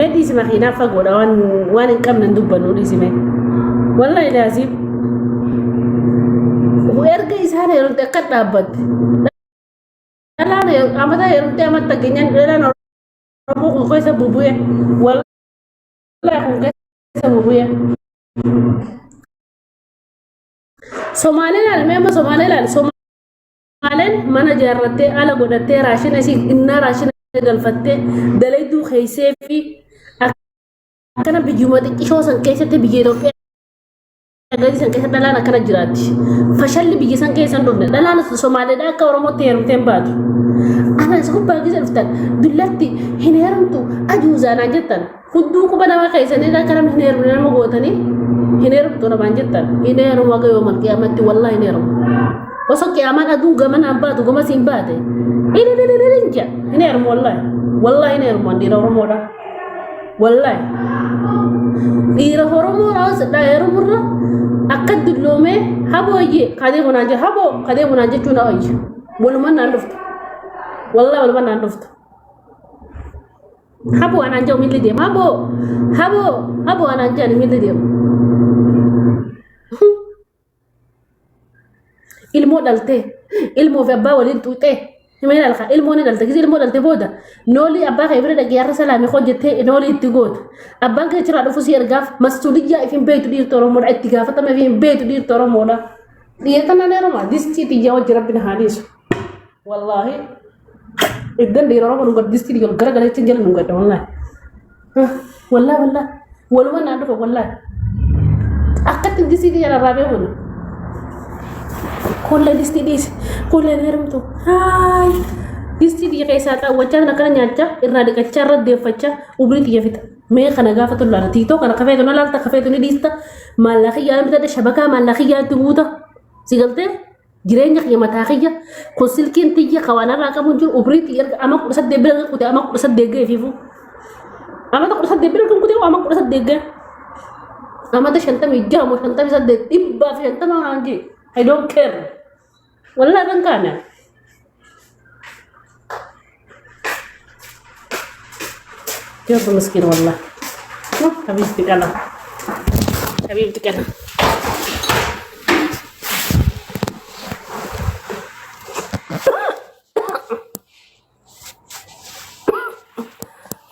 Dhiisi makiinaa fagoodha waan waan hin qabne hin dubbannu dhiisi mee. Wallahi laazim. Erga isaan heerumte akka dhaabbatte. Dhalaan amata heerumte amata geenyaan dhalaan Oromoo kun keessa bubu'e. Wallahi kun keessa bubu'e. Somaalee laal mee amma Somaalee laal Somaaleen mana ijaarrattee ala godhattee raashina isii innaa raashina galfattee dalayduu keessee fi akkana biyyuma xiqqishoo san keessatti biyya Itoophiyaa gadi san keessa dhalaan akkana jiraatti. Fashalli biyya san keessa hin dhufne dhalaan Somaaleedhaa akka Oromootti heerumtee hin baatu. Ana isa gubbaa gisa dhuftan dullatti hin heerumtu ajuuzaa naan jettan. Hudduu quba namaa keessanii akka namni hin heerumne nama gootanii hin heerumtu namaan jettan hin heerumu haga yoomal qiyaamatti wallahi hin heerumu. Osoo qiyaamaan aduu gamanaan baatu gamas hin baate ililililin jedha hin heerumu wallahi wallahi hin heerumu dhiira Oromoodha wallahi dhiira Oromoodha heerumurra akka dulloomee habooyyee kadee bunaan jedha haboo kadee bunaan jechuun na wayya waluman naan dhuftu wallahi waluman naan dhuftu. Haboo anaan jedhu miilli deema. Haboo haboo haboo anaan jedhan miilli deema. Ilmoo dhaltee ilmoo fi abbaa waliin xuuxee himee dhalka ilmoo ni dhalte gisi ilmoo dhalte booda noolii abbaa kee bira dhaqee har'a salaamii koo jettee noolii itti goota. Abbaan kee achirraa dhufu si ergaaf masuuliyyaa if hin beektu dhiirti Oromoodha itti gaafatama if hin beektu dhiirti Oromoodha. Dhiira tanaan heeruma distii xiyyaa wajji rabbi na haa dhiisu. Wallaahi iddan dhiira Oromoo nu gadda distii xiyyaa gara galeetti jala nu gadda wallaahi. Wallaahi wallaahi waluma naan dhufa wallaahi. Akkatti distii xiyyaa irraa beekuna. Kollee distii dhiisi kolleen heerumtu haay distii xiyya keessaa xaawwachaa akkana nyaachaa irraa dhiqachaa irra deeffachaa umrii xiyya fixa. Mee kana gaafa tullaala tiitoo kana kafeetu na laalta kafeetu ni dhiista maallaqi yaa bitadha shabakaa maallaqi yaa itti guuta si galtee jireenya kiyya mataa kiyya kun silkiin tiyya ka waan irraa qabu hin jiru umrii tiyya erga ama 18 bira kute ama 18 ga'e fiifu amata 18 bira kan kute ama 18 ga'e amata 56 moo 58 150 waan jee I don't care Wallahi kan kaane. Jirtu miskiin wallah. Habiibti qala. Habiibti qala.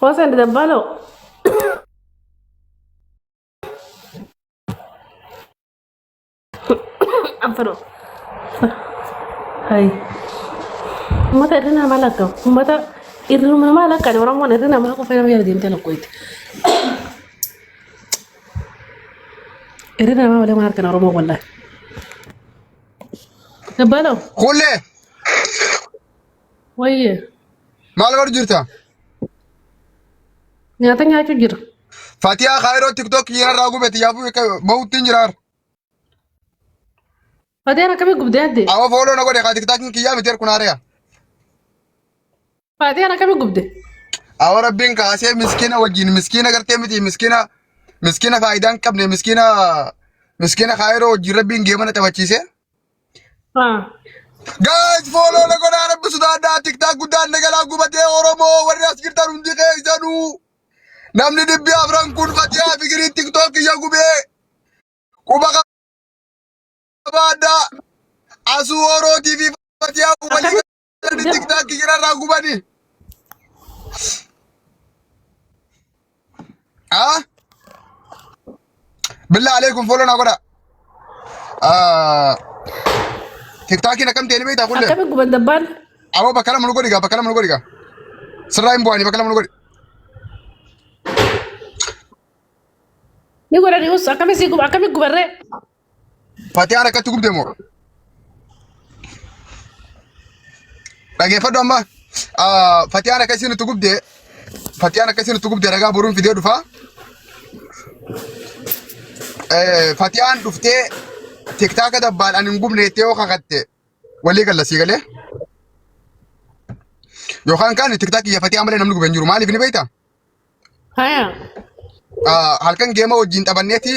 Hoosa inda dabbaaloo. Anfadho. Hai. Uummata irri namaa lakka. Uummata irri namaa lakka. Oromoon irri namaa qofa nama jala deemtee lakkoiti. Irri namaa malee waan harkan Oromoo wallahi. Dabbaloo. Kullee Wayyee. maal godhu jirta? Nyaata nyaachuu jira. Fatiyaa kaayiroo tiktok irraa gubete yaafuu bahutti hin jiraar. Fatiyaan akkamii gubdee adde? Awa fooloo na godhe kaa tiktokiin kiyyaa miti kun haariya. Fatiyaan akkamii gubde? Awa rabbiin kaasee miskiina wajjin miskiina gartee miti miskiina miskiina faayidaa hin qabne miskiina miskiina kaayiroo wajjin rabbiin geemana taphachiise. Haa. Guys follow na godhaa rabbi sodaadhaa tiktok guddaan na galaa gubatee Oromoo warri as jirtan hundi keessanuu namni 400 kun fatiyaa fikirii tiktok kiyya gubee quba qabaadhaa asuu orootii fi fatiyaa walii galanii tiktok kiyya irraa gubanii. Ah? Billaa aleekum follow na godhaa. Ah, TikTokiin akkam ta'e ni beektaa kullee? Akkami guban dabbaan? Aboo bakka lama nu godhi gaa bakka lama nu godhi gaa. Sirraa hin bu'anii bakka lama nu godhi. Ni godhani us akkami si guba akkami gubarree? Fatiyaan akkatti gubde moo? Dhageeffadhu amma. Ah, Fatiyaan akka isin itti gubde Fatiyaan akka isin itti gubde ragaa boruun fidee dhufa. Eh, Fatiyaan dhuftee tiktaaka dabbaan ani hin gubne jettee yoo kakatte walii galla sii galee. Yookaan kaan tiktaak kiyya Fatiyaa malee namni gube hin jiru. Maaliif ni beektaa? Haya. Ah, Halkan geema wajjin taphanneeti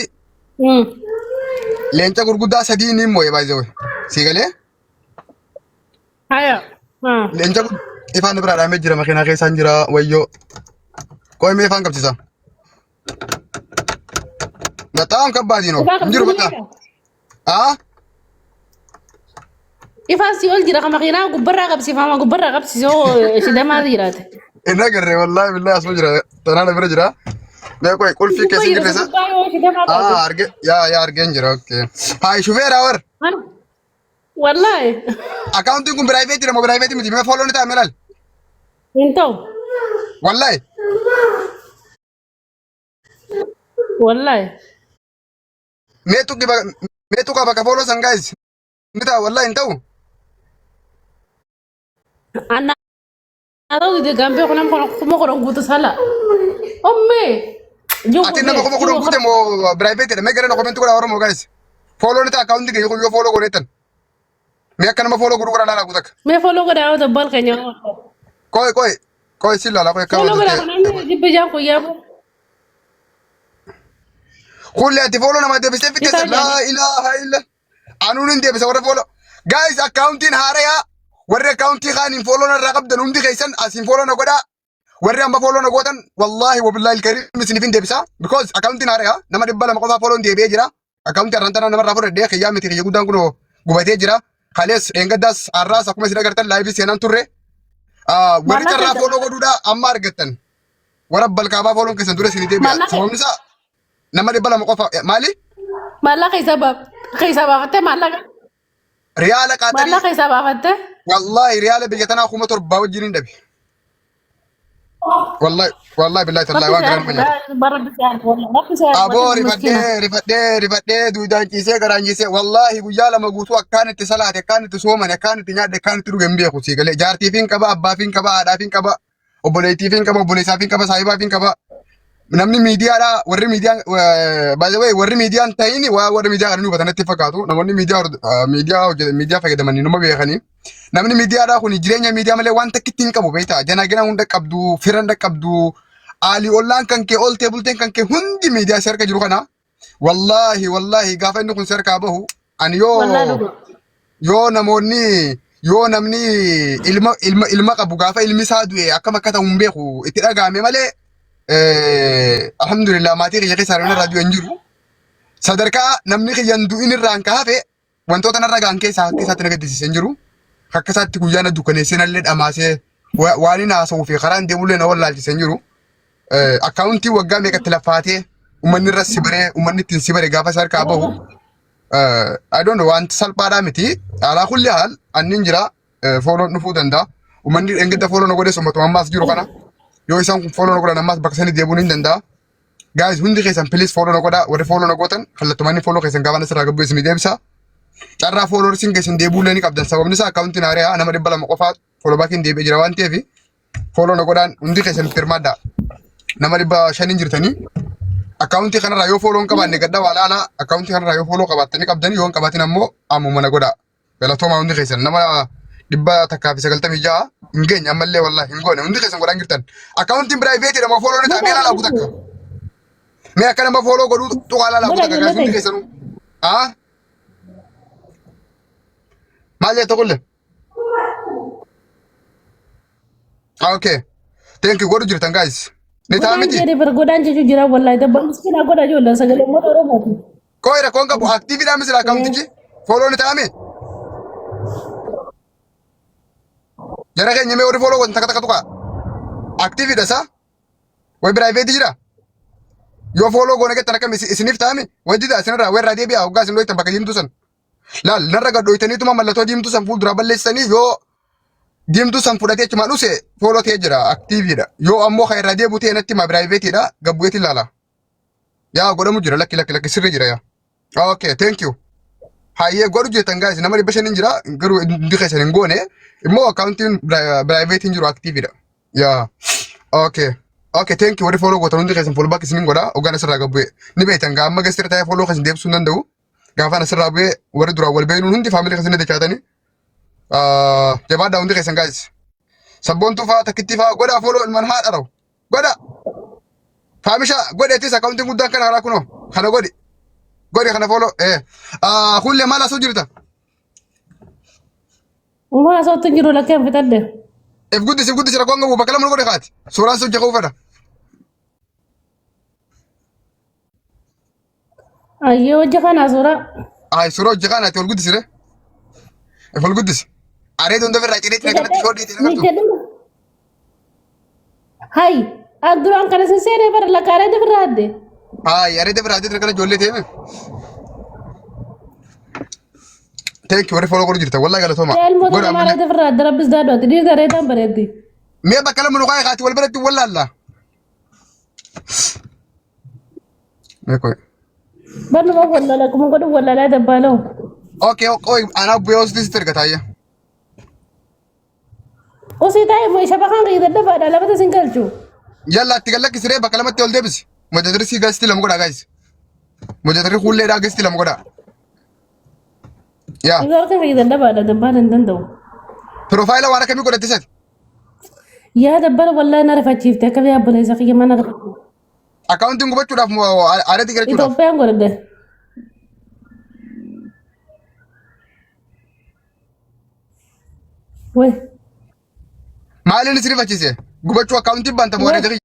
leenca gurguddaa sadii ni moo'e baay'ee. Sii galee? Haya. Leenca ifaan biraa dhaamee jira makiinaa keessaan jira wayyoo. Qoy mee ifaan qabsiisa. Bataam kabbaadii noo. Ifaa Hin jiru qabsiisuu bakka. ni Haa? Ifaan si ol jira kan makiinaa gubbarraa qabsiifama gubbarraa qabsiisoo shidamaa jiraate. Hin agarre wallaahi billahi asuma jira. Tanaan bira jira. Mee qoy qulfii Gubbaa keessa hin jira jirre isa. gubbaa yoo shidamaa taate. Haa arge yaa yaa argeen jira okay. Haa shufeera war. Wallaahi. Akkaawuntiin kun piraayiveetii dha moo piraayiveetii miti? Mee fooloo ni ta'a mee laal. Hin ta'u. Wallaahi. Wallaahi. Mee tuqi mee tuqa bakka fooloo san guys. Ni ta'a wallaahi hin ta'u. Anna ta'u dide gambee kunan 10,000 guutu sala. Ommee. Ati nama 10,000 guute moo piraayiveetii dha? Mee gara na komentii godhaa Oromoo guys. Fooloo ni ta'a akkaawuntii kee yoo fooloo gooneettan. Mee akka nama fooloo godhuu godhaa laalaa guutakka. Mee fooloo godhaa yoo dabbal keenya. Qoy qoy qoy si laalaa qoy akka Fooloo godhaa hojjette. kun namni jibba jaan kun yaabu. Kulli ati fooloo namaa deebistee Ifaa fixeessa. Laa jaanii. ilaaha illa. Anuun hin deebisa warra fooloo. Guys akkaawuntiin haarayaa warri akkaawuntii kaaniin fooloo narraa qabdan hundi keessan asiin fooloo na godhaa. Warri amma fooloo na gootan wallaahi wabillahi alkariim isiniif hin deebisa. Because akkaawuntiin haarayaa nama 200 qofaa fooloon deebi'ee jira. Akkaawuntii har'aan tana namarraa fudhadhee kiyyaa miti kiyya guddaan kunoo gubatee jira. Kalees dheengaddaas har'aas akkuma isin agartan laayivii seenaan turre. Warri Maallaqa carraa isa. fooloo godhuudha amma argattan. Warra balkaabaa fooloon keessan dura isinii deebi'a. Maallaqa Sababni isaa nama 200 qofa maali? Maallaqa isaa baaf keessaa baafattee maallaqa Riyaala qaaxarii maallaqa isaa baafattee. Wallaahi riyaala biyya tanaa 7,000 wajjin hin dhabe. Wallaahi wallaahi billahi tallaahi Rabbi waan si garaa nama nyaata. argu rabbi si argu rabbi si argu Aboo ati miskiina. rifadhee rifadhee rifadhee duudaan ciisee garaan ciisee wallaahi guyyaa 2 guutuu akkaan itti salaate akkaan itti soomane akkaan itti nyaadhe akkaan itti dhuge hin beeku sii galee jaartiifiin qaba abbaafiin qaba haadhaafiin qaba obboleettiifiin qaba obboleessaafiin qaba saahibaafin qaba namni miidiyaadha warri miidiyaan by the way warri miidiyaan ta'in waa warri miidiyaa kana ni hubatan natti fakkaatu namoonni miidiyaa miidiyaa hojjetan miidiyaa fayyadaman numa beekanii namni miidiyaadha kun jireenya miidiyaa malee waan takkitti hin qabu beektaa janaagina hunda qabdu fira hunda qabdu aalii ollaan kan kee oltee bulteen kan kee hundi miidiyaa si harka jiru kana wallaahi wallaahi gaafa inni kun si harkaa bahu ani yoo Wallaahi dhuga. Yoo namoonni yoo namni ilma ilma ilma qabu gaafa ilmi isaa du'e akkam akka ta'u hin beeku itti dhaga'ame malee alhamdulillah maatii kiyya keessaa namni irraa du'e hin jiru. Sadarkaa namni kiyya hin du'in irraan ka hafe wantoota narra ga'an keessaa akka isaatti na gaddisiise hin jiru. Akka isaatti guyyaa na dukkaneessee nallee dhamaasee waan inni haasa'uu fi karaan deemullee na wallaalchise hin jiru. Akkaawuntii waggaa meeqatti laffaatee uummanni irra si baree uummanni ittiin si bare gaafa isa harkaa bahu I don't know wanti salphaadhaa miti. Alaa kulli haal annin jira fooloon dhufuu danda'a. Uummanni dheengadda fooloo na godhes uummatuma ammaas jiru kana. Yoo isaan kun fooloo na godhan ammaas bakka sanii deebi'uun hin danda'a. Guys hundi keessan please fooloo na godhaa warri fooloo na gootan kallattumaan inni fooloo keessan gaafa asirraa gabbu isinii deebisa. Carraa fooloo keessan deebi'uu illee ni qabdan sababni isaa akkaawuntiin haariyaa nama 200 qofaa fooloo baakiin deebi'ee jira waan ta'eef Follow na godhaan hundi keessan itti hirmaadhaa. Nama 500 jirtanii. Akkaawuntii kanarraa yoo follow hin qabaanne gadda waa laala. Akkaawuntii kanarraa yoo follow qabaattanii qabdanii yoo hin qabaatin ammoo ammuma na godhaa. Galatoomaa hundi keessan nama 196 hin geenye ammallee wallaahi hin goone hundi keessan godhaan jirtan. Akkaawuntiin piraayiveetiidha moo follow ni ta'a mee laalaa guutakka. Mee akka nama follow godhuu tuqaa laalaa Godha guutakka ijoollee hundi ta'e. keessanuu. Haa? Maal jette kulle? Okay. Thank you. Godhu jirtan guys. Ni ta'a Godhaan miti. jedhe bar godhaan jechuu jira wallahi dabba miskiina godha ijoollee sagalee uummata Oromooti. Koo rakkoon qabu aktiividhaa misira akkaawuntichi. Follow ni ta'ame. Jara keenya mee warri follow godhan takka takka tuqaa. Aktiividha isaa. Way piraayiveetii jira. Yoo follow goone jettan akkam isiniif ta'ame. Way dida isinirraa way irraa deebi'a hoggaa isin dhoytan bakka diimtuu san. Laal narra gad dhoytaniituma mallattoo diimtuu san fuulduraa balleessanii yoo diimtuu san fudhatee achumaan dhuse follow ta'ee jira aktiiviidha. Yoo ammoo kan irraa deebi'u ta'e natti himaa piraayiveetiidha gabbu'eetiin ilaala. Yaa godhamu jira lakki lakki lakki sirri jira yaa. Okay, thank you. Hayyee godhu jettan guys nama 500 hin jira garuu hundi keessan hin goone immoo akkaawuntiin piraayiveetiin jiru aktiiviidha. Yaa. Okay. Okay, thank you. Warri follow gootan hundi keessan follow back isinin godha. Hoggaan asirraa gabbu'e. Ni beektan gaa amma gastirra taa'ee follow keessan deebisuu hin danda'u. Gaafaan asirraa bu'ee warri duraan wal beeknuun hundi faamilii keessan dachaatanii. Jabaadhaa hundi keessan guys. Sabboontuu fa'aa takkittii fa'aa godhaa follow ilmaan haadha rawu. Godha. Faamisha godheetis akkaawuntiin guddaan kana karaa kunoo kana godhi. Godhi kana follow. Eh. Kullee maal asuu jirta? Uumaa asootti hin jiru lakkee hin fixadhe. If guddisi if guddisi rakkoon qabu bakka lama godhe kaati. Suuraan sun jaquu fedha. Ayyee hojii kana suuraa. Ay suuraa hojii kana ati ol guddisire. If ol guddisi. Areeda hunda ofirraa ciree ciree kanatti shoodii ittiin agartu. Hay, duraan kana sin seenee bara lakkaaree ofirraa adde. Ay areeda biraa adde kana ijoollee teeme. Thank you warri follow godhu jirta wallahi galatooma. Ilmoo Godha tokko ammallee. maal ofirraa adde rabbis daadhu ati dhiirri areedaan bareeddi. Mee bakka lama nu kaa'e kaati wal biratti wallaalla. Mee qoy. Barnuma wallala kuma godhu wallalaa dabbaaloo. Okay, qoy anaa bu'ee hoostii sitti erga taayya. Osii taa'e moo shabakaan kiyya dadhabaadha lamata sin galchu. Yalla itti gad lakkisi ree bakka lamatti ol deebisi. Mojatarri sii gasti lama godhaa guys. Mojatarri kuulleedhaa gasti lama godhaa. Yaa Harka kiyya dadhabaadha dabbaan hin danda'u. piroofaayila waan akkamii godhatte sati? Yaa dabbala wallahi na rifachiifte akka biyya obboleessa kiyya mana rifachiifte. Akkaawuntiin gubachuudhaaf moo aareetii galachuudhaaf? Itoophiyaan godhadhe. Way. Maaliin si rifachiise? Gubachuu akkaawuntiin banta moo Way. aareetii?